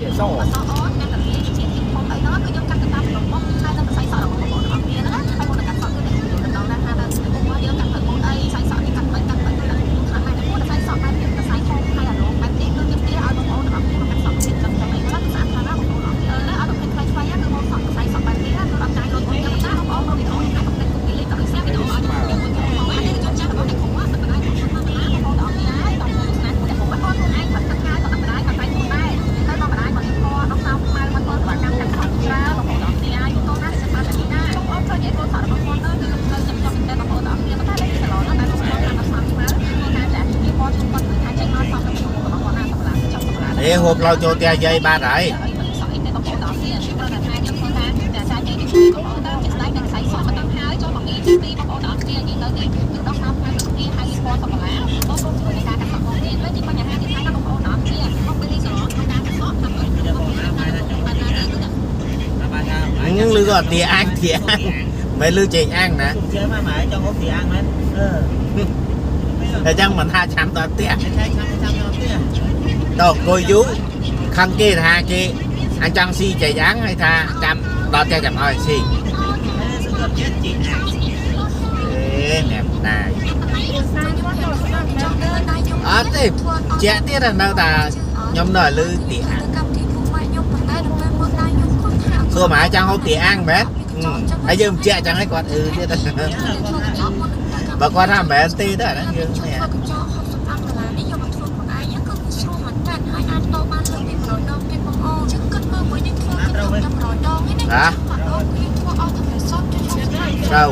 ជាស អសអអ្នកតាលាជាធំអីហ្នឹងគឺយើងកាត់ទៅតាមរបស់ហើយនឹងខ្សែសក់របស់បងប្អូនទាំងអស់គ្នាហ្នឹងណាហើយមុននឹងកាត់សក់គឺអ្នកខ្ញុំដល់ណាថាតើអូយើងកាត់ទៅមុនអីខ្សែសក់នេះកាត់មិនកាត់មិនគឺអ្នកខ្ញុំខ្លាំងណាស់តែមុនខ្សែសក់បែបនេះខ្សែធំហើយអារងបែបនេះគឺខ្ញុំទាឲ្យបងប្អូនទាំងអស់គ្នាមកកាត់សក់ទៀតចឹងចឹងអីហ្នឹងគឺស្អាតខ្លាំងណាស់បងប្អូនអរគ្នាអឺឲ្យប្រភេទខ្លីៗគឺមកសក់ខ្សែសក់បែបនេះគឺអត់ចាយលុយបងចឹងណាបងប្អូនមើលវីដេអូនេះហើយកុំភ្លេចគុំពីលេខក៏ដូចជាវីដេអូឲ្យខ្ញុំមួយខ្ញុំមកអានេះគឺជនចាស់របស់អ្នកគ្រូសិតម្ដាយរបស់ខ្ញុំមកណាបងប្អូនទាំងអស់គ្នាហើយដល់ទស្សនាអ្នកគ្រូគាត់ខ្លួនឯងគាត់ទឹកហើយគាត់ម្ដាយគាត់តែខ្លួនដែរហើយមកម្ដាយគាត់រៀបពណ៌ដល់សោខ្មៅមកធ្វើសេវាកម្មកាត់សក់ច្រើនបងប្អូនទាំងអស់គ្នាហើយកូនណាដែលចិត្តបានតែនេះណាបងប្អូនឃើញឯកូនសក់របស់គាត់ទៅគឺទៅចាប់ជាប់មែនតើបងប្អូនទាំងអស់គ្នាប៉ុន្តែលេខសឡនតែបងប្អូនតាមដល់សោខ្មៅគឺថាចារៀបពណ៌ជូនគាត់គឺថាចេញមកសក់ទៅរបស់គាត់ណាសម្រាប់ចប់សម្រាប់ អេហូបឡៅចូលផ្ទះយាយបាត់ហើយ អីមិនសក់អីទេបងប្អូនទាំងអស់គ្នាគ្រាន់តែថាខ្ញុំធ្វើថាតែចាយាយនេះបងប្អូនទៅជាស្ដែងនឹងខ្សែសក់មកតាំងហើយចូលមកមីទី2បងប្អូនទាំងអស់គ្នានិយាយទៅនេះគឺដោះសោផ្នែកគ្នាហើយពណ៌សម្លាបងប្អូនជួយในការកាត់សក់បងទៀតហើយទីបញ្ហាទៀតថាបងប្អូនទាំងអស់គ្នាមកពេលនេះសឡនក្នុងការកាត់សក់ថាអត់ จะบอกนะไปนะ បញ្ហានេះគឺ លឺក៏ទាអាំងទាអាំងមិនលឺចេកអាំងណា ជឿមកម៉ែចង់ហូបទីអាំងមែនអឺ តែចឹងមិនថាឆាំដល់ផ្ទះ ឆែកឆាំឆាំដល់ផ្ទះ តអង្គុយយូរខឹងគេថាគេអញចង់ស៊ីចេកអាំងហើយថាចាំដល់ផ្ទះចាំឲ្យស៊ី សុខចិត្តជីអាំង អេអ្នកម្ដាយអត់ទេជាក់ទៀតនៅតែខ្ញុំនៅលឺទាអាំង កម្មវិធីភូមិខ្ញុំប៉ុន្តែដល់ពេលមើលដៃខ្ញុំគាត់ថា សួរម៉ែចង់ហូបទាអាំងមែនហើយយើងមិនជាក់ចឹងហើយគាត់អឺទៀតបើគាត់ថាមិនមែនទេទៅអាហ្នឹងយើងនេះ ធ្វើកញ្ចក់65ដុល្លារនេះយកមកធ្វើខ្លួនឯងគឺស្រួលមែនតើហើយអាចតបានលើសពី100ដងទៀតបងអូនចឹងគិតមើលមួយយើងធ្វើកញ្ចក់តែ100ដងឯណាមកដងគឺធ្វើអស់តែសតចុច ត្រូវ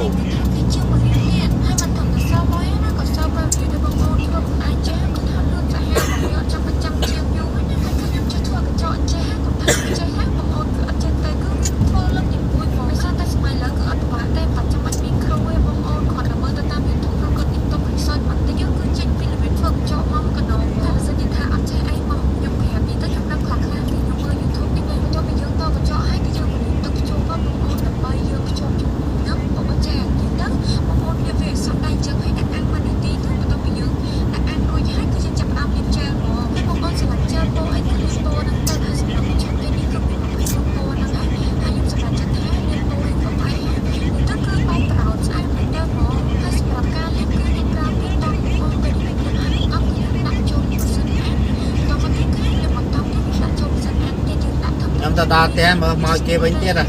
គឺជាមួយរៀលទៀតហើយមិនត្រឹមតែសល់លុយណាក៏សល់ពេលវេលាដែរបងអូនធ្វើខ្លួនឯងចេះគឺថាលឿនសាហាវបងអត់ចាំបាច់ចាំជាងយូរណាហើយគឺខ្ញុំចេះធ្វើកញ្ចក់ចេះកុំថាចេះណាបងអូនគឺអត់ចេះទេគឺធ្វើលើកទី1ហ្មងដោយសារតែសម័យឥឡូវគឺអត់ពិបាកទេតែចាំបាច់មានគ្រូទេបងអូនគ្រាន់តែមើលទៅតាម YouTube ឬក៏ TikTok research បន្តិចគឺចេញពីរបៀបធ្វើកញ្ចក់មកកណ្ដោតែបើសិនជាថាអត់ចេះអីមកខ្ញុំប្រាប់នេះទៅខ្ញុំដឹងខ្លះខ្លះពីខ្ញុំមើល YouTube នេះបន្ទាប់ពីយើងតកញ្ចក់ហើយគឺយើងលាបទឹកខ្ជិលមកបងអូនដើម្បីយើងខ្ជិលជាមួយនឹងបងអូនចានិយាយទៅបងអូនលាបវាឲ្យសក់ដៃចឹងហើយដាក់អាំងមួយនាទីទៅបន្ទាប់ពីយើងដាក់អាំងរួចហើយគឺយើងចាប់ផ្ដើមលាបជែលហ្មងហើយបងអូនស្រឡាញ់ជែលពណ៌អីគឺលាបពណ៌ហ្នឹងទៅហើយសម្រាប់កញ្ចក់ពេលនេះគឺមាន24ពណ៌ហ្នឹងហើយហើយខ្ញុំសម្រាប់ចិត្តថាលាបពណ៌ឲ្យក៏ផ្អែមទៅគឺបែបប្រោតស្អាតមែនតើហ្មងហើយសម្រាប់ការលាបគឺខ្ញុំប្រើពីរដងបងអូនពេលនេះលាបហើយអត់គឺខ្ញុំដាក់ចូលម៉ាស៊ីនអាំងតមកទៀតគឺខ្ញុំបន្តទៅដាក់ចូលម៉ាស៊ីនអាំងទៀតយើងដាក់ធំ ខ្ញុំទៅដល់ផ្ទះមើលមកគេវិញទៀតហ៎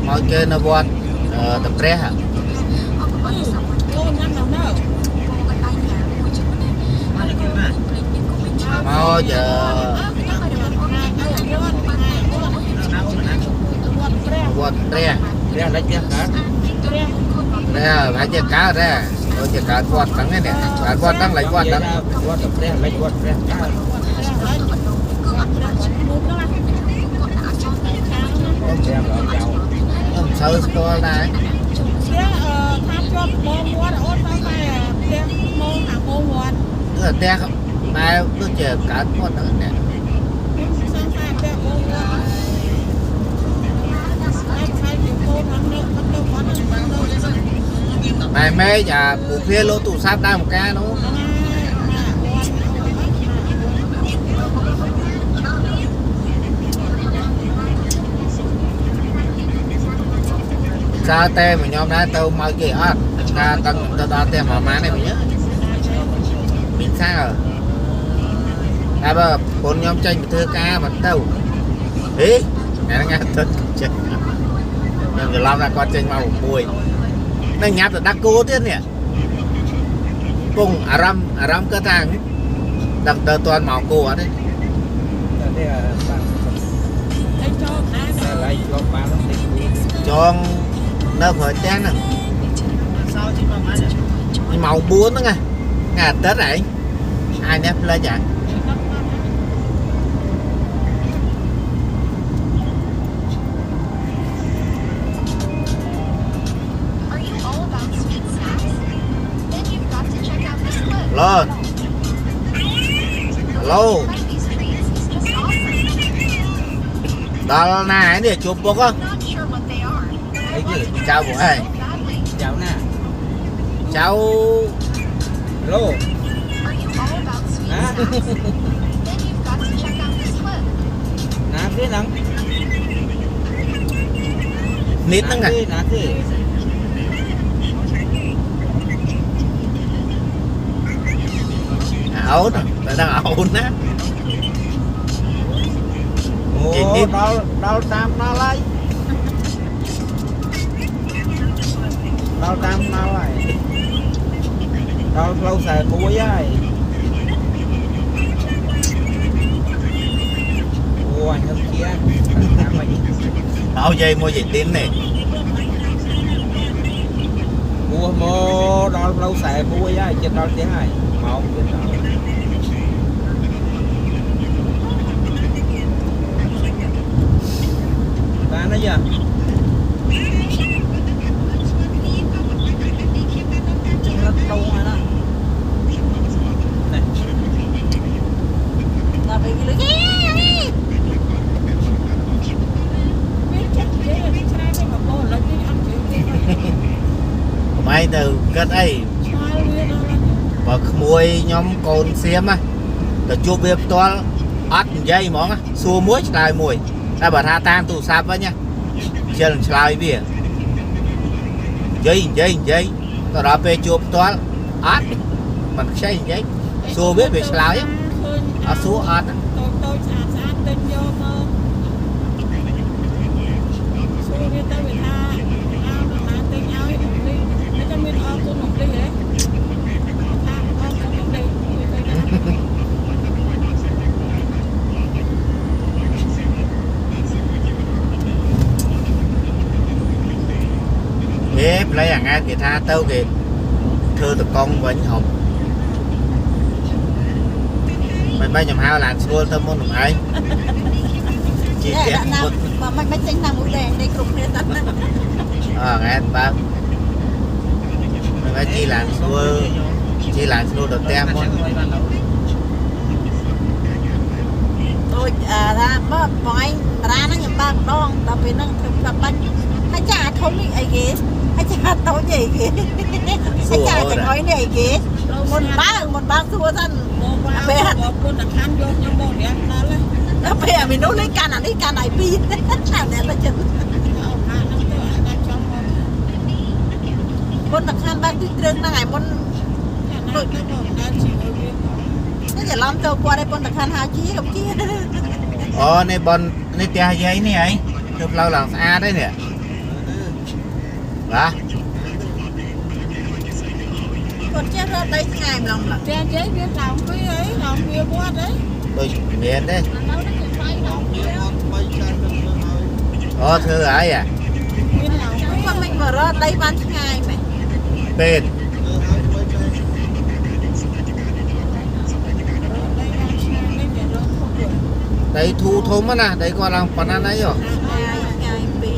មកគេនៅវត្តអឺតព្រះហ៎ អូញ៉ាំដល់នៅ មកយើ វត្តព្រះ វត្តព្រះ ព្រះលិចផ្ទះកើត ព្រះ ព្រះហើយជាកើតដែរដូចជាកើតវត្តហ្នឹងនេះកើតវត្តហ្នឹងលិចវត្តហ្នឹង វត្តព្រះលិចវត្តព្រះកើត ព្រះហើយ ព្រះដល់ចៅ ខ្ញុំមិនសូវស្គាល់ដែរ ផ្ទះអឺថាជាប់បងវត្តអូនទៅតែផ្ទះមកខាងបងវត្ត គឺផ្ទះម៉ែដូចជាកើតវត្តហ្នឹងនេះ ខ្ញុំសង្ស័យផ្ទះបងវត្តតែខែពីកូនហ្នឹងនៅអត់ទៅវត្តហ្នឹងនៅ ម៉ែមេអាពូភាលោទូរស័ព្ទដើមការនោះ ហ្នឹងហើយវត្ត សារតែមកខ្ញុំដែរទៅមកគេអត់ថាតាំងទៅដល់ផ្ទះមកម៉ានេះវិញមានសារតែបើប្រពន្ធខ្ញុំចេញទៅធ្វើការមិនទៅហេថ្ងៃហ្នឹងអាទិត្យចេញខ្ញុំច្រឡំថាគាត់ចេញមក6នឹងញ៉ាំទៅដាក់គោទៀតនេះពងអារម្មណ៍អារម្មណ៍គាត់ថាដឹងទៅតាន់មកគោអត់ទេ នេះបាន អីចូលដែរ តែឡៃឆ្លងបានតិច ចងនៅក្រោយផ្ទះហ្នឹង សោជិះមកបាន នេះម៉ោង4ហ្នឹងណាថ្ងៃអាទិត្យឯងអាយនេះផ្លេចហ៎ Are you all about sweet snacks? Then you've got to check out this clip. ឡូឡូ Like these treats is just awesome. ដល់ណាហើយនេះជួបពុកហ៎ Not sure what they are, but I want to ចៅ try ពួកឯង them so badly. ចៅណា ចៅ ឡូ Are you all about sweet ណា snacks? Then you've got to គេហ្នឹង នេះហ្នឹង ណាគេ អូនតែដឹងអូនណា អូដល់ដល់តាមដល់ហើយដល់តាមដល់ហើយដល់ផ្លូវ41ហើយអូអញទៅជាតាមវិញ ឲ្យយាយមួយយាយទីននេះ គោះមកដល់ផ្លូវ41ហើយចិត្តដល់ផ្ទះហើយម៉ោងទៀតដល់បានហើយយ៉ា ចម្រិតដងហើយណា នេះ ដល់ពេលគេលើ វាចិត្តនិយាយវាច្រើនទៅមកបងឥឡូវនេះអត់និយាយទេ កុំឯងទៅគិតអី ឆ្ងល់វាដល់ហើយ បើក្មួយខ្ញុំកូនសៀមណាទៅជួបវាផ្ទាល់អត់និយាយហ្មងសួរមួយឆ្លើយមួយតែបើថាតាមទូរស័ព្ទវិញណាជិលឆ្លើយវានិយាយនិយាយនិយាយទៅដល់ពេលជួបផ្ទាល់អត់មិនខ្ចីនិយាយសួរវាវាឆ្លើយអត់សួរអត់ តូចតូចស្អាតស្អាតទិញយកមកសួរវាទៅវាថាអើមកទិញឲ្យអ៊ំនេះហើយចាំមានអរគុណអ៊ំនេះហ៎ថាអរគុណអ៊ំនេះវាទៅថា ហេផ្លៃអាងាគេថាទៅគេធ្វើតកងវិញហប់មិនមិនខ្ញុំហៅឡានស្រួលទៅមុននឹងឯងជីផ្ទះ ដាក់ណា មុន បើមិនមិនចេញណាមួយដែរនេះគ្រប់គ្នាតាណា អថ្ងៃបើមិនជីឡានស្រួលជីឡានស្រួលទៅផ្ទះមុន បានដល់ ដូចថាបងបងឯងរាហ្នឹងខ្ញុំបើកម្ដងដល់ពេលហ្នឹងធ្វើផ្លាប់បាច់ហើយចាធំនេះអីគេហើយចាតូចនេះអីគេហើយចាចង្អុយនេះអីគេមុនបើមុនបើសួរសិន មកវ៉ាវបងពុនតខានយកខ្ញុំមករះដល់ហើយ ដល់ពេលអាមីនោះនេះកាន់អានេះកាន់អាពីរអានេះទៅចិត្ត អោហាហ្នឹងទៅអាដាច់ចំមក មុនតខានបើកទីត្រឹងហ្នឹងឯងមុន ណាទៅមកដល់ជាមួយវាផង នេះច្រឡំចូលគាត់ឯងពុនតខានហៅជាកុំជា អូនេះបននេះផ្ទះយាយនេះហីធ្វើផ្លូវឡើងស្អាតហើយនេះបាទ គាត់ចេះរត់ដីថ្ងៃម្លងម្លង តែនិយាយវាឡោមពីអីឡោមវាវត្តអី ដូចមានទេ ឥឡូវនេះគេថ្លៃឡោមវា អូធ្វើហើយអា មានឡោមវា គាត់មិនមករត់ដីបានឆ្ងាយមែន ពេទ្យ ដីបានឆ្ងាយនេះវារត់ធំទៅ ដីធូធំណាដីគាត់ឡើងប៉ុណ្ណាណីហ៎ ឆ្ងាយឆ្ងាយពីរ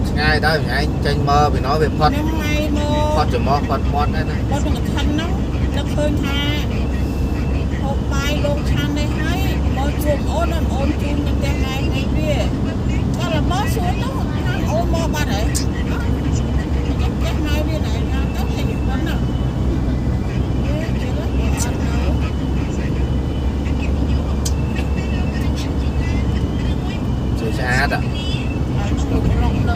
ឆ្ងាយដល់ថ្ងៃចេញមើលពីណោះវាផុត នឹងថ្ងៃមក ផុតច្រមុះផុតមាត់ដែរណា គាត់នឹងខិនហ្នឹងនឹកឃើញថាហូបបាយលងឆាននេះហើយមកជួបអូនអូនជូនទៅផ្ទះថ្ងៃនេះវាគាត់លមកសួរទៅថាអូនមកបាត់ហើយគេផ្ទះថ្ងៃវាណែណាទៅតែយូរប៉ុណ្ណាវាជិះអត់នៅ ជួយស្អាត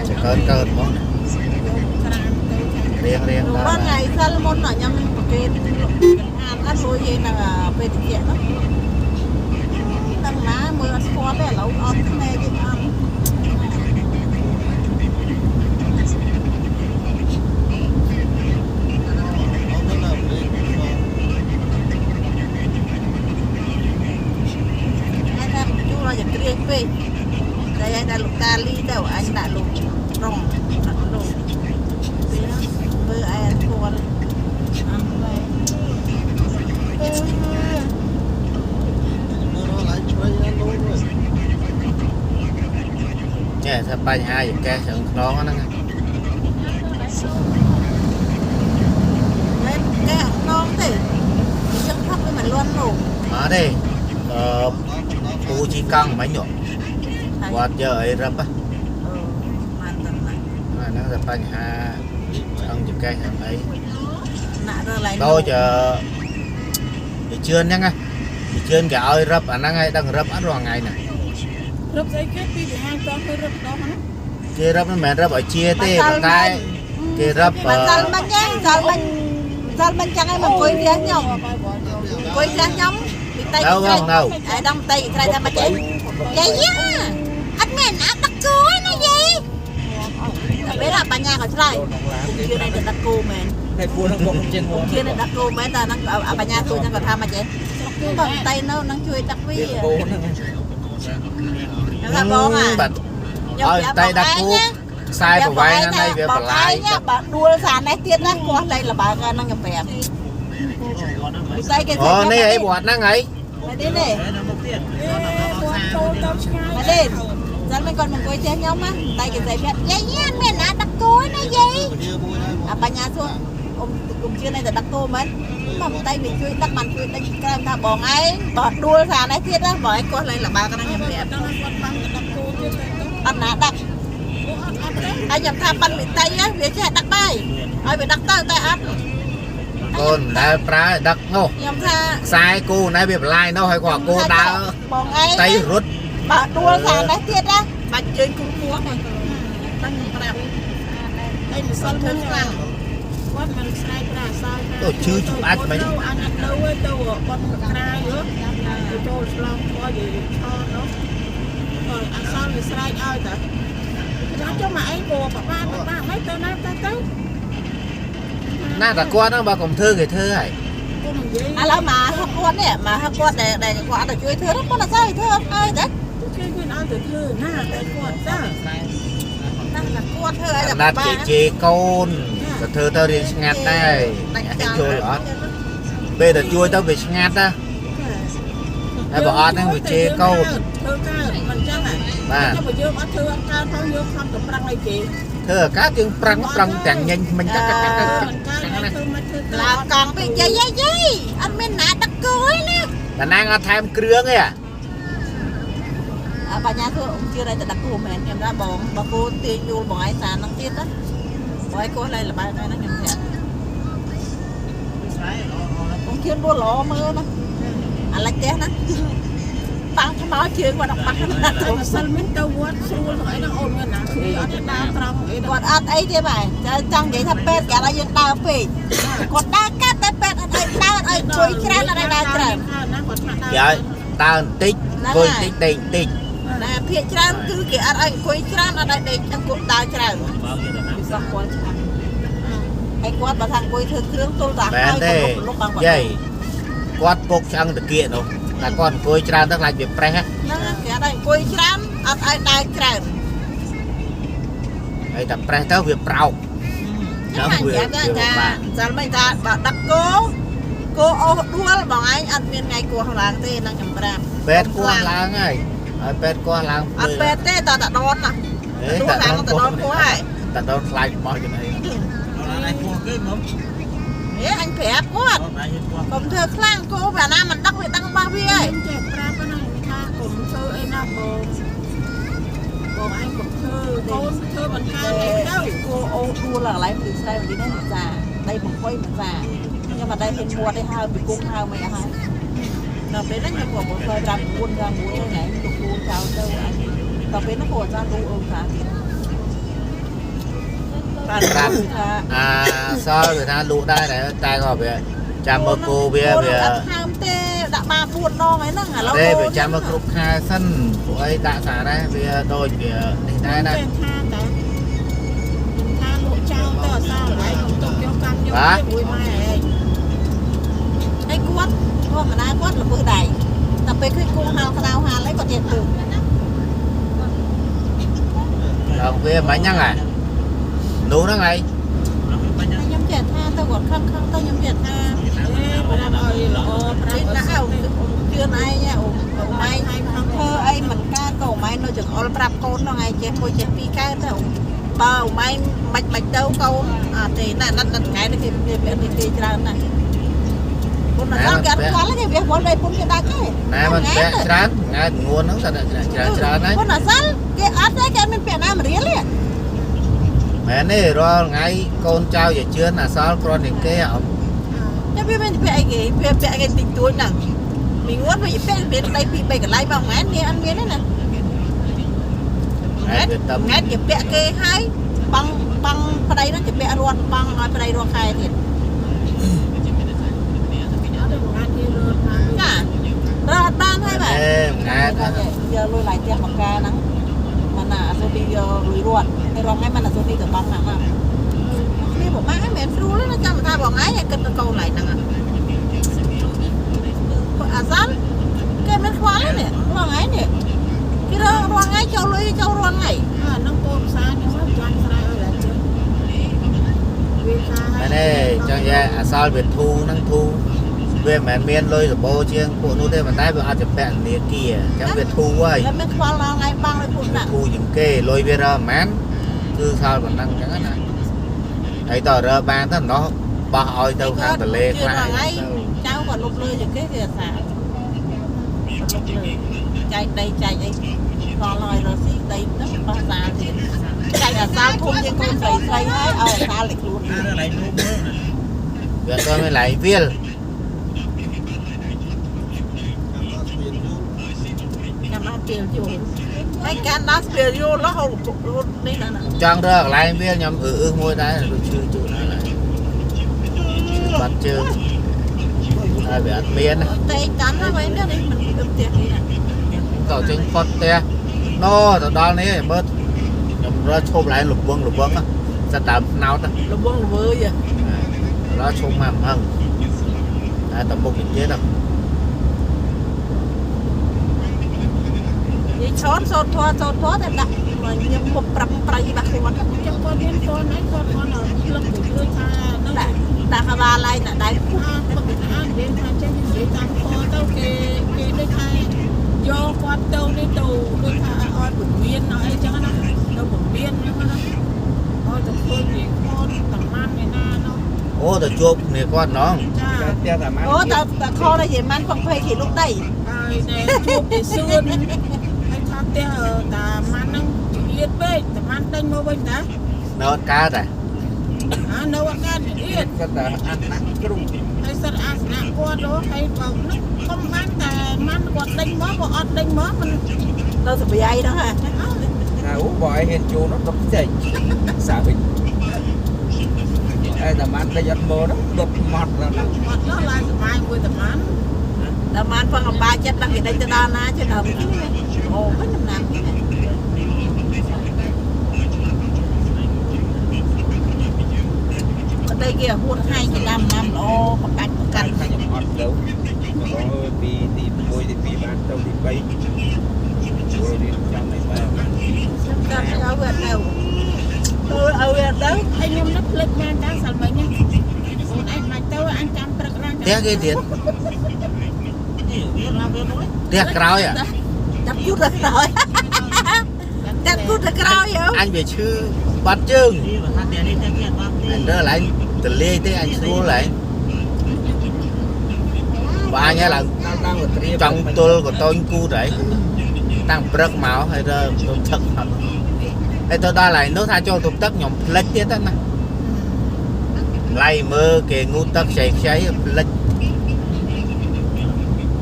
ច កើតកើតហ្មង ក្រាមទៅ រៀងរៀង បងថ្ងៃសិលមុនញ៉ាំប្រកេតអានអត់រួយឯនឹងពេលតិចនោះដឹងណាមើលអត់ស្គាល់ទេឥឡូវអត់ភ្នែកទេអត់ ហើយថាជួលឲ្យក្រៀងពេកតែឲ្យដាក់លោកតាលីទៅអញដាក់លោករងដាក់លោកមើលឲ្យស្គាល់ អំបែ ចេះថាបញ្ហាចកេះឆ្អឹងខ្នងហ្នឹង ហើយកែខ្នងទេអញ្ចឹងថប់វាមិនលន់លោក អត់ទេអឺពូជីកង់មិញគាត់យកអីរឹប អឺបានតែណា ហ្នឹងតែបញ្ហាឆ្អឹងចកេះឆ្អឹងអី ណាក់រើឡើយ ដូចអឺជឿនហ្នឹងណាជឿនគេឲ្យរឹបអាហ្នឹងឲ្យដឹងរឹបអត់រាល់ថ្ងៃហ្នឹង រឹបស្អីគេពីវិហារតោះទៅរឹបដងហ្នឹង គេរឹបមិនមែនរឹបឲ្យជាទេប៉ុន្តែគេរឹប បើសិលមិញហ្នឹងសិលមិញសិលមិញចឹងឯងមកអង្គុយផ្ទះខ្ញុំអង្គុយផ្ទះខ្ញុំពីតៃ នៅ ស្រេច បងនៅ ឯងដល់តៃស្រេចថាមកចេះយាយយ៉ាអត់មែនណាដឹកគោឯណាយាយតែពេលបញ្ញាក៏ឆ្លើយជឿនៅតែដឹកគោមែន តែពួនហ្នឹងបុកជាងហួរ ជឿនៅដឹកគោមែនតែហ្នឹងបញ្ញាជួយហ្នឹងក៏ថាមកចេះបងតៃនៅនឹងជួយដឹកវា វាគោហ្នឹង ថាបងអា បាទឲ្យតែដាក់គូខ្សែប្រវែងហ្នឹងវាបន្លាយ បើដួលសារនេះទៀតណាគាត់លែងលបើកហ្នឹងខ្ញុំប្រាប់ពិសេសគេ អូនេះអីវត្តហ្នឹងអី នេះនេះ គាត់ចូលទៅឆ្ងាយ មកទេសិនមិនគាត់មកអង្គុយផ្ទះខ្ញុំណាតែគេស្រីប្រាប់យាយយាមានណាដឹកគោណាយាយអាបញ្ញាសួរអ៊ំអ៊ំជឿនៅតែដឹកគោមែនមកតែវាជួយដឹកបានជួយដឹកក្រែមថាបងឯងបើដួលសារនេះទៀតណាបងឯងគាត់លែងលបើកហ្នឹងខ្ញុំប្រាប់ ដល់គាត់បានទៅដឹកគោទៀតទៅទៅ អត់ណាដឹក អូអត់អត់ទេ ហើយខ្ញុំថាប៉ិនវិត័យវាចេះដឹកបាយឲ្យវាដឹកទៅតែអត់ កូនមិនដែលប្រើដឹកនោះ ខ្ញុំថា ខ្សែគូណែវាបន្លាយនោះហើយគាត់គោដើរ បងឯង តៃរត់ បើដួលសារនេះទៀតណាបាច់ជើងគុំគួរហ្នឹងខ្ញុំប្រាប់ ឯងមិនសិន ធ្វើខ្លាំង គាត់មិនស្រែកប្រាសាយ ទៅជឿជអាច់មិញ អត់អត់នៅទៅគាត់ក្រៅហ៎ទៅចូលឆ្លងគាត់និយាយឆននោះគាត់អត់សល់វាស្រែកឲ្យតាចាំចុះមកឯងគោបបាបបាមិនទៅណាទៅទៅ ណាតែគាត់ហ្នឹងបើកុំធ្វើគេធ្វើហើយ គុំនិយាយ ឥឡូវមកហឹកគាត់នេះមកហឹកគាត់ដែលដែលគាត់អត់ទៅជួយធ្វើនោះគាត់អត់សូវធ្វើអត់ហើយតែ គេគឺឲ្យទៅធ្វើណាតែគាត់ចា ណាតែគាត់ធ្វើឲ្យតែ ណាត់គេជេរកូនក៏ធ្វើទៅរៀងឆ្ងាត់ដែរយល់អត់ពេលតែជួយទៅវាឆ្ងាត់ណាហើយបើអត់ហ្នឹងវាជេរកូន ធ្វើកើតមិនចឹងហ่ะ បាទ ចាំបើយើងអត់ធ្វើអត់កើតផងយើងខំទៅប្រឹងអីគេ ធ្វើអាកាសយើងប្រឹងប្រឹងទាំងញញមិញកាក់កាក់កាក់កាក់ មិនកើតហើយធ្វើមិនធ្វើទៅ ឡើងកង់ពេកយាយយាយយាយអត់មានណាដឹកគោឯណា តាណាងអត់ថែមគ្រឿងទេ អាបញ្ញាធ្វើជឿតែដឹកគោមែនខ្ញុំថាបងបើគោទាញដួលបងឯងសារហ្នឹងទៀតណាបងឯងគោះលែងលបែកដែរណាខ្ញុំប្រាប់បងជឿដួលល្អមើលណាអាឡិចផ្ទះណាបាំងថ្មជើងគាត់អត់បាក់ណា តែម្សិលមិញទៅវត្តស្រួលទៅអីហ្នឹងអូនមានណាគ្នាអត់ទេដើរត្រង់អី គាត់អត់អីទេបែចង់និយាយថាពេទ្យគេអត់ឲ្យយើងដើរពេកគាត់ដើរកាត់តែពេទ្យអត់ឲ្យដើរអត់ឲ្យជួយច្រើនអត់ឲ្យដើរច្រើន ណាគាត់ថាដើរ គេឲ្យដើរបន្តិចអង្គុយបន្តិចដេកបន្តិច ណាភាកច្រើនគឺគេអត់ឲ្យអង្គុយច្រើនអត់ឲ្យដេកអង្គុយដើរច្រើនពិសោះគាត់ឆ្ងាញ់ហើយគាត់បើថាអង្គុយធ្វើគ្រឿងទល់តា មែន ហើយ ទេ លុបបានគាត់ យាយគាត់ពុកឆ្អឹងតាគៀកនោះតែគាត់អង្គុយច្រើនទៅខ្លាចវាប្រេះ ហ្នឹងគេអត់ឲ្យអង្គុយច្រើនអត់ឲ្យដើរច្រើន ហើយតែប្រេះទៅវាប្រោក ហ្នឹងហើយថាថាចាល់មិនថាបើដឹកគោគោអូសដួលបងឯងអត់មានថ្ងៃគោះឡើងទេហ្នឹងខ្ញុំប្រាប់ ពេទ្យគោះឡើងហើយហើយពេទ្យគោះឡើង អត់ពេទ្យទេតតដនណាដួលឡើងតដនគោះហើយ តដនខ្លាចរបស់ចំណី ដល់ឯងពោះគេមក ហេអញប្រាប់គាត់ ដល់ឯងពោះ កុំធ្វើខ្លាំងគោវាណាមិនដឹកវាដឹងរបស់វាហើយ ខ្ញុំចេះប្រាប់ហ្នឹងថាកុំធ្វើអីណាបងបងឯងកុំធ្វើកូនធ្វើមិនកើតអីទៅ គោអូដួលកន្លែងព្រឺស្រែវិញនេះមិនសាដីបង្កុយមិនសាខ្ញុំអត់ដែរហ៊ានមាត់ទេហើពីគង់ហើមិនអស់ហើយដល់ពេលហ្នឹងខ្ញុំក៏បើ5 9 5 9ថ្ងៃទុកដួលចោលទៅអញដល់ពេលហ្នឹងក៏អាចារ្យលូអូសាទៀត ប្រាប់ ថា អាសល់វាថាលក់ដែរតែក៏វាចាំមើលគោវាវា អត់ហើមទេដាក់បាន4ដងហើយហ្នឹងឥឡូវ ទេវាចាំមើលគ្រប់ខែសិនពួកអីដាក់សារ៉េវាដូចវានេះដែរណា ចេះថាតែថាលក់ចោលទៅអសល់ឯងកុំទុកយកកម្មយកជាមួយម៉ែឯង ហើយគាត់ធម្មតាគាត់ល្ពើដៃតែពេលឃើញគង់ហាលក្តៅហាលអីគាត់ចេះទើប ដល់វាមិញហ្នឹងហ่ะនោះហ្នឹងឯង ខ្ញុំចេះថាទៅគាត់ខឹងខឹងទៅខ្ញុំចេះថា អេប្រាប់ឲ្យល្អប្រាប់ ណាអ៊ំជឿនឯងអ៊ំអ៊ំឯងធ្វើអីមិនកើតក៏អ៊ំឯងនៅចង្អុលប្រាប់កូនហ្នឹងឯងចេះមួយចេះពីរកើតទៅបើអ៊ំឯងមិនមិនទៅកូនអត់ទេណាណាត់ថ្ងៃនេះគេគេគេច្រើនណាស់ពុនអត់គេអត់ស្គាល់ទេវាវល់ដីពុនគេដាច់ទេ ណែមិនពាក់ច្រើនថ្ងៃងួនហ្នឹងតែច្រើនច្រើនហើយ ពុនអត់សិនគេអត់ទេគេមានពាក់ណាមរៀលទេ មែនទេរាល់ថ្ងៃកូនចៅយាជឿនអាសល់គ្រាន់តែគេអ៊ំ តែវាមានពាក់អីគេវាពាក់គេតិចតួចហ្នឹងមីងួនវាពាក់មានដីពីរបីកន្លែងមកមែននេះអត់មានទេណា ហើយវាតឹម ង៉ែតជាពាក់គេហើយបងបងប្តីហ្នឹងជាពាក់រត់បងឲ្យប្តីរត់ខែទៀត អត់ទេងាត់គេរត់បាន ចារត់បានហើយបាទ អេង៉ែត យកលុយឡាយផ្ទះមកការហ្នឹងមិនណាអសូនីយកលុយរត់ហើយរងថ្ងៃមិនអសូនីក៏បងណាស់ហ្នឹងគ្នាប្រហែលមិនស្រួលទេណាចាំថាបងឯងគិតទៅកូនឡៃហ្នឹងអាសានគេមិនខ្វល់ទេនេះរងថ្ងៃនេះគេរងរងថ្ងៃចូលលុយចូលរងថ្ងៃ អាហ្នឹងកូនផ្សារនេះមកចង់ស្រែឲ្យឡើងជើងវាថា មែនទេចង់និយាយអាសល់វាធូហ្នឹងធូវាមិនមែនមានលុយសបោជាងពួកនោះទេប៉ុន្តែវាអត់ជាពាក់ធនាគារអញ្ចឹងវាធូហើយ ហើយមិនខ្វល់ដល់ថ្ងៃបងឲ្យពួកហ្នឹង ធូជាងគេលុយវារើប្រហែលគឺសល់ប៉ុណ្ណឹងអញ្ចឹងណាហើយតរើបានទៅណោះបោះឲ្យទៅខាងទលេខ្លះ ថ្ងៃចៅក៏លុបលើជាងគេគេអាសាលុបលើចែកដីចែកអីដល់ហើយរស់ស៊ីដីហ្នឹងបោះសាលទៀតចែកអាសាលធំជាងកូនស្រីស្រីហើយឲ្យអាសាលលេខ្លួនទៀត កន្លែងនោះមើលណា វាអត់មានឡៃវាល ចាំអត់ពេលយល់ហើយកាន់ដល់ពេលយល់ឡោះរត់នេះណា ចង់រើកន្លែងវាលខ្ញុំអឺអឺមួយដែរដូចឈឺជូនហើយឈឺបាត់ជើងហើយវាអត់មានណា តែកាន់ហើយវិញនេះមិនទៅផ្ទះនេះណា តចេញផុតផ្ទះណូទៅដល់នេះមើលខ្ញុំរើឈប់ឡើងលវងលវងសិតដើមផ្នោត លវងលវើយ ដល់ឈប់មកហឹងតែតមុខទៀត និយាយឆនសូត្រធွာសូត្រធွာតែដាក់ញឹមមុខប្រឹមប្រៃបាក់ខ្លួន ចាំគាត់រៀនគាត់ណាគាត់គាត់លឹកទៅថានឹង ដាក់ដាក់ក្បាលឡើងដាក់ដៃ អាពឹកអានិយាយថាចេះនិយាយតាមខទៅគេគេដូចថាយកគាត់ទៅនេះទៅដូចថាឲ្យពមៀនអីចឹងណាទៅពមៀនចឹងណាឲ្យទៅធ្វើជាខតំបានឯណានោះ អូទៅជួបគ្នាគាត់ណង ចា ផ្ទះតាម៉ាន អូតើតើខនេះយេម៉ាន់ផងភ័យគេលុកដី ហើយណែជួបពីសឿនហើយថាផ្ទះតាម៉ាន់ហ្នឹងចៀតពេកតាម៉ាន់ដេញមកវិញតា នៅអត់កើតតែ អានៅអត់កើតចៀត គាត់តែអានណាក់គ្រូ ហើយសិតអាសនៈគាត់ហ៎ហើយបើហ្នឹងកុំបានតែម៉ាន់គាត់ដេញមកបើអត់ដេញមកមិន ទៅសបាយហ្នឹងហ่ะ ថាអូបើឲ្យហ៊ានចូលនោះដុតចេញសាវិញអែតាម៉ានដេញអត់មើលនោះដុតម៉ត់ដល់ គាត់នោះឡើងសបាយមួយតាម៉ាន់ ដល់ម៉ានផងអបាចិត្តដល់គេដេញទៅដល់ណាចេះដល់អូវិញដំណាំនេះប្តីគេហួតហែងគេដាំណាំល្អប្រកាច់ប្រកាច់ ខ្ញុំអត់ទៅបងអើយពីទី1ទី2បានទៅទី3ចូលរៀនចាំនេះបែប ចាំឲ្យវាទៅធ្វើឲ្យវាទៅ ហើយខ្ញុំនឹកភ្លេចមែនតាសាល់មិញអូនឯងមិនទៅអញចាំព្រឹកឡើង ផ្ទះគេទៀតផ្ទះក្រោយ ចាប់យូរទៅក្រោយចាប់គូទៅក្រោយអើ អញវាឈឺបាត់ជើងអញរើកន្លែងទលាយទេអញស្រួលឡើងបើអញឡើង ឡើងទៅត្រៀម ចង់ទល់ក៏តូនគូដែរតាំងព្រឹកមកហើយរើទៅទឹកអត់ហើយទៅដល់កន្លែងនោះថាចូលទៅទឹកខ្ញុំភ្លេចទៀតណាឡៃមើលគេងូតទឹកខ្ចីខ្ចីភ្លេច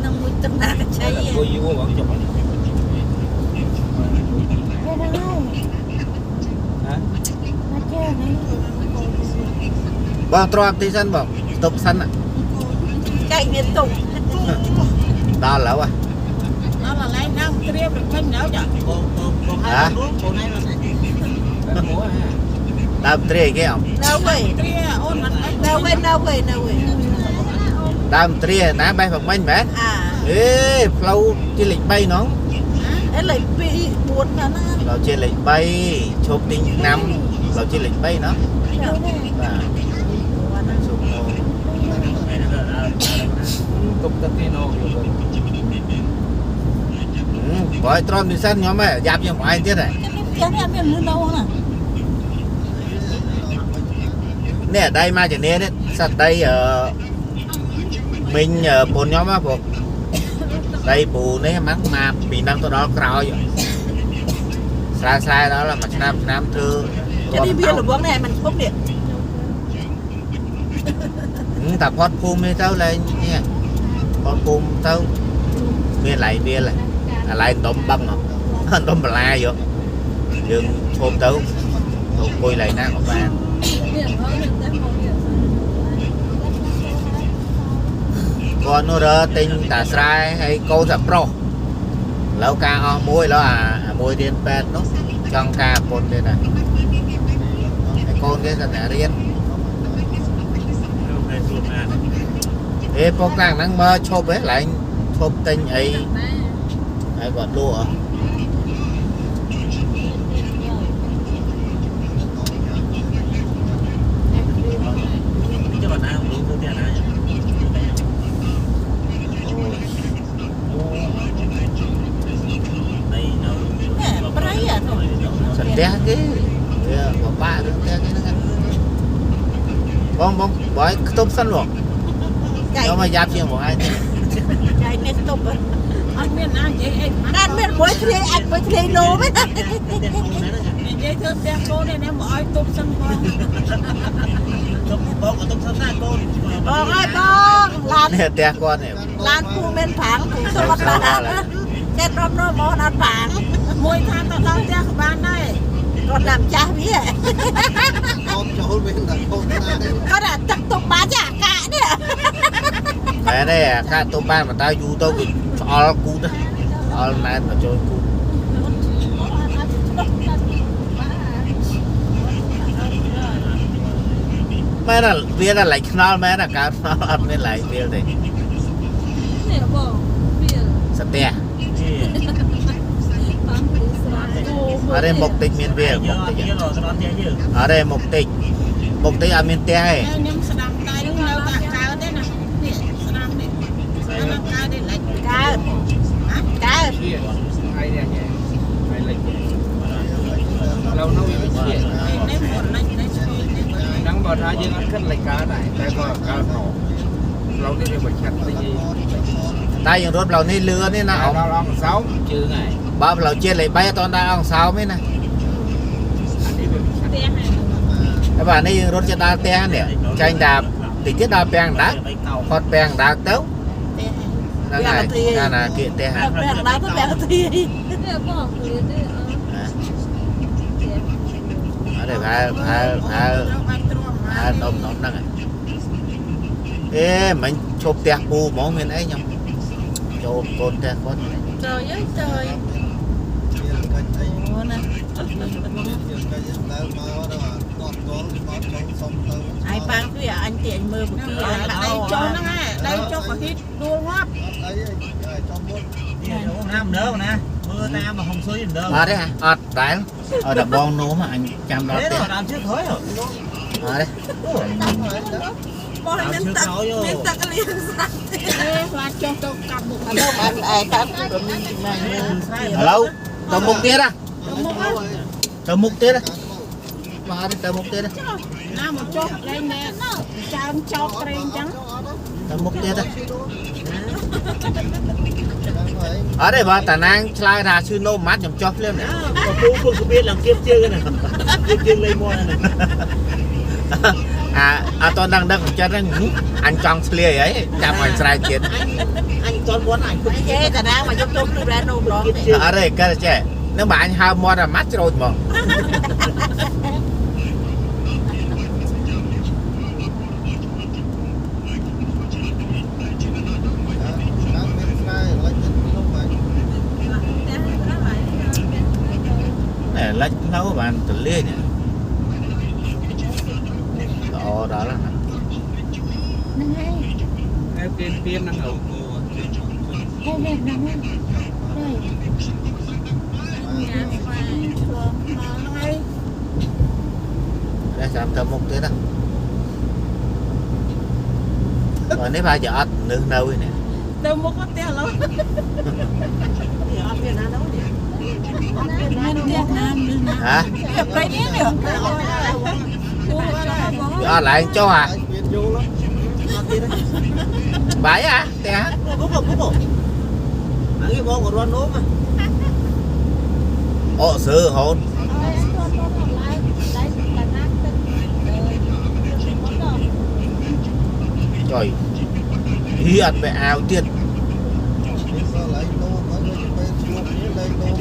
នឹងមួយទឹកណាកឆៃ តែគួយយូរបងចុះ ហ្នឹង ហ៎ មកចេះនេះ បងទ្រាំទីសិនបងស្តុបសិន ចែកមានទុក ដល់ឥឡូវហ៎ ដល់កន្លែងណាត្រៀមរមិញនៅចា ហ៎ តែមួហ่า ដើមទ្រាយគេអម នៅវិញ ត្រៀមអូនមិនអី នៅវិញនៅវិញនៅវិញ ដើមទ្រាយណាបេះផឹកមិញមែន អា អេផ្លូវជាលេខ3ហ្នឹង អេលេខ2 4ណាណា ផ្លូវជាលេខ3ឈប់ទិញថ្នាំផ្លូវជាលេខ3ណោះបាទសុំមក ទុកទឹកគេណូ បើឲ្យទ្រាំទីសិនខ្ញុំហ៎យ៉ាប់ជាងបងឯងទៀតហ៎ ចាំមានផ្ទះនេះអត់មានមនុស្សនៅណា នេះដៃមកជំនាញនេះសត្វដីអឺមីងពូនខ្ញុំហ៎ព្រោះដីពូនេះហ្នឹងមកពីហ្នឹងទៅដល់ក្រោយស្រែស្រែដល់មួយឆ្នាំឆ្នាំធ្វើ ចាំនេះវាលវងនេះมันឈប់នេះ តែផុតភូមិនេះទៅលែងនេះផុតភូមិទៅមានឡៃវាលកន្លែងដុំបឹងដុំបន្លាយយោ យើងឈប់ទៅទៅអង្គុយឡើយណាក៏បានគាត់នោះរើទិញតាស្រែហើយកូនតែប្រុសឥឡូវការអស់មួយឥឡូវអាមួយរៀនពេទ្យនោះចង់ការប្រពន្ធទៀតណាហើយកូនគេគាត់តែរៀនអេពុកតាំងហ្នឹងមើលឈប់ហ៎ឡើងឈប់ទិញអីហើយគាត់លក់ហ៎ផ្ទះគេវាពិបាករឿងផ្ទះគេហ្នឹងបងបងបើឲ្យខ្ទប់សិនបងខ្ញុំមកយ៉ាប់ជាងបងឯង ចៃនេះខ្ទប់ អត់មានណានិយាយអី ណាមានមួយធ្លាយអាចមួយធ្លាយលោមណា និយាយធ្វើផ្ទះកូននេះមកឲ្យទប់សិនបង ទប់បងក៏ទប់សិនណាកូន បងអើយបងឡាន នេះផ្ទះគាត់នេះ ឡានពូមានប្រាំងពូសុំអត់បានចេះរំរំមកអត់ប្រាំង មួយថាទៅដល់ផ្ទះក៏បានដែរ គាត់តាមចាស់វា អមចូលវិញតែកូនណា គាត់អាទឹកទុកបានចាអាកានេះ មែនទេអាកាទុកបានប៉ុន្តែយូរទៅគឺឆ្អល់គូតឆ្អល់ណែនមកចូលគូតមែនវាតែឡៃខ្នល់មែនអាកើតខ្នល់អត់មានឡៃវាទេ នេះបងវា សទះអរេមុខតិចមានវាមុខតិចអរេមុខតិចមុខតិចអត់មានផ្ទះទេ ខ្ញុំស្ដាំដៃនឹងនៅតែកើតទេណានេះស្ដាំនេះនៅកើតទេលិច កើតកើត ហើយនេះហើយលិចឡូវនោះវាមិនជា នេះមុនលិចនេះឆ្វេងនេះ ហ្នឹងបើថាយើងអត់គិតលិចកើតដែរតែក៏កើតណឡូវនេះវាមិនឆាត់តិច តែយើងរត់ផ្លូវនេះលឿននេះណា ដល់អង្គសោមជើងហើយ បើផ្លូវជាតិលេខ3អត់ទាន់ដល់អង្គសោមទេណា អានេះវាមិនឆាត់ ផ្ទះហើយ តែបាទនេះយើងរត់ចិត្តដល់ផ្ទះនេះចាញ់តាតិចទៀតដល់ពាំងដើផុតពាំងដើទៅហ្នឹងហើយណាណាគៀកផ្ទះ ពាំងដើទៅពាំងទី នេះបងវាទេអត់ អត់ទេប្រហែលប្រហែលប្រហែលប្រហែលដុំដុំហ្នឹងអេមិញឈប់ផ្ទះពូហ្មងមានអីខ្ញុំចូលកូនផ្ទះគាត់ trời ơi trời អូណាហើយប៉ាងគឺអញទីអញមើលបគីអញ ដីចុះហ្នឹងឯងដីចុះក៏ហ៊ីតដួលងាប់ នេះណាមិនដើណាមើលតាមហុងស៊ុយមិនដើ អត់ទេអត់ដែលឲ្យតែបងនោមអញចាំដល់ផ្ទះ តាមជើងក្រោយ អត់ទេ បងមានទឹកមានទឹកលៀងស្រា ទេខ្លាចចុះទៅកាប់មុខ ឥឡូវបានឯតាមគឺមានម៉ែ ឥឡូវទៅមុខទៀតណា ទៅមុខ ទៅមុខទៀតបាទទៅមុខទៀត ណាមកចុះលែងណែចើមចោកក្រែងចឹង ទៅមុខទៀតអត់ទេបើតាណាងឆ្លើយថាឈឺនោមម៉ាត់ខ្ញុំចុះភ្លាមនេះ ពូពូក្បៀតឡើងគៀបជើងហ្នឹងគៀបជើងលេងមាត់ហ្នឹង អាអត់តដឹងដឹងចិត្តហ្នឹងអញចង់ឆ្លាយអីចាំឲ្យស្រែកទៀត អញតន់មាត់អញ និយាយតាណាមកយកទុំគឺរ៉ែនោមឡងទេ អត់ទេកើតចេះនឹងបើអញហើមមាត់អាម៉ាត់ច្រូចហ្មងណែលិចផ្លូវបានទលាយនេះល្អដល់ណា ហ្នឹងហើយ ហើយពៀនពៀនហ្នឹងអូ ហើយហ្នឹងហើយ ញ៉ាំស្វាយឆ្លងមកហ្នឹងហើយ នេះចាំទៅមុខទៀតណាបើនេះប្រហែលជាអត់នឹកនៅទេនេះ ទៅមុខផ្ទះឥឡូវ នេះអត់មានណានោះនេះ មានផ្ទះណាមានណា ហ៎ វាប្រៃនេះនេះ ពូអត់ហើយបង វាអត់ឡើងចុះអា មានយល់ បាយអាផ្ទះ ពុកពុកពុកអានេះបងក៏រត់នោម អូសើហូនចុយហីអត់ไปអាវទៀត នេះសល់ឡៃនោមហើយទៅពេលជួបនេះឡៃនោម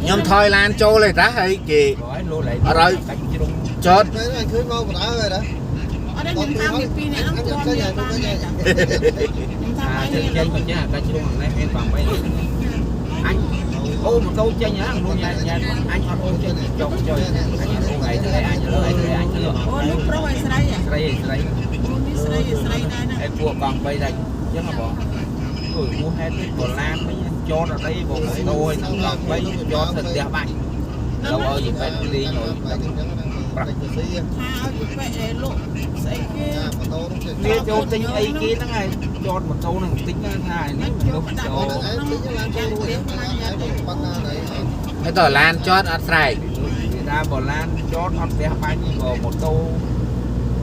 ខ្ញុំថយឡានចូលឯតាហើយគេ ហើយលោឡៃកាច់ជ្រុង ចត ពេលអញឃើញមកបណ្ដើហើយណា អត់ទេខ្ញុំថាមានពីរនាក់ហ្នឹងគាត់មានបានទេខ្ញុំថា អា បាយនេះ ចេញមកចេះកាច់ជ្រុងនេះមានបាំងបីអញអូម៉ូតូចេញហ៎លោកញ៉ែញ៉ែអញអត់អូចេញចុកចុយអញអូថ្ងៃទៅអញលើអញអញលើ អូនោះប្រុសឲ្យស្រីហ៎ ស្រីស្រី អូនេះស្រីឲ្យស្រីដែរណា ឯពួកកង់បីដែរអញ្ចឹងហ៎បងអូយមូហេតុនេះបឡានវិញចតអត់អីបងម៉ូតូឯងកង់បីចតទៅផ្ទះបាច់ទៅឲ្យយីបែតលេងឲ្យ បែកអញ្ចឹងណាប្រាក់ទៅស៊ី ថាឲ្យពេកលក់ស្អីគេ ចាម៉ូតូនោះ វាចូលទិញអីគេហ្នឹងហើយចតម៉ូតូហ្នឹងទិញថានេះមនុស្សចូល ឯងទិញឡានចូលរួចប៉ុណ្ណាដែរ ហើយតឡានចតអត់ស្រែក គេថាបឡានចតអត់ផ្ទះបាញ់បើម៉ូតូ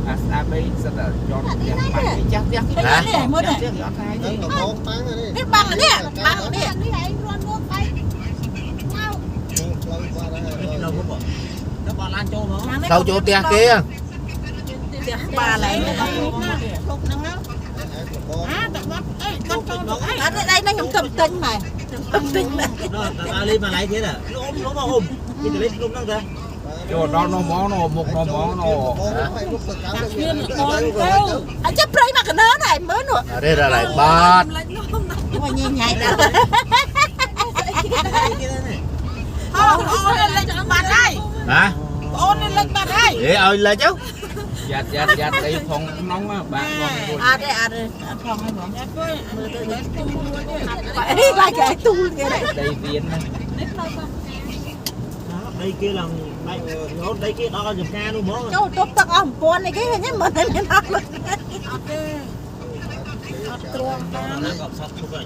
អាស្ដាប់អីសិតតែចតផ្ទះបាញ់ចាស់ផ្ទះគេ នេះមើលនេះ ផ្ទះគេអត់ថាទេ ហ្នឹងដំបងតាំងនេះ នេះបាំងនេះបាំងនេះ នេះឯងរត់មកបែកមក ផ្លូវបាត់ហើយ đâu cũng bỏ nó bỏ lan trô mà ទៅចូលផ្ទះគេហ៎ ផ្ទះបាឡែង ឈប់ហ្នឹងណាអាតែបាត់អីបាត់ចូលទៅអី អត់ទេដៃហ្នឹងខ្ញុំទៅទិញម៉ែទៅទិញម៉ែ nó ta lên mà lấy thế nè nó ôm nó mà ôm cái lấy nó nó ra ចូលដល់នោះហ្មងនោះមុខនោះហ្មងនោះ អញ្ចឹងព្រៃមកកណើណែមើលនោះ អរេរឡៃបាត់ មកញ៉ៃញ៉ៃដល់ អូអូនលេចបាត់ហើយ ហ៎ អូនលេចបាត់ហើយ ហេឲ្យលិចទៅ យ៉ាត់យ៉ាត់យ៉ាត់អីផងក្នុងបាទបងរួច អត់ទេអត់ទេអត់ផងហ្នឹង យ៉ាត់ធ្វើមើលទៅលេចគុំរួចទេ បងអីឡាយគេទូលគេ ដីវៀនណា đây kia là đây nó đây kia đo giùm ca luôn mà ចូលទប់ទឹកអស់1000នេះគេឃើញមើលតែមានអត់ អត់ទេអត់ទ្រាំបាន nó còn sắp không phải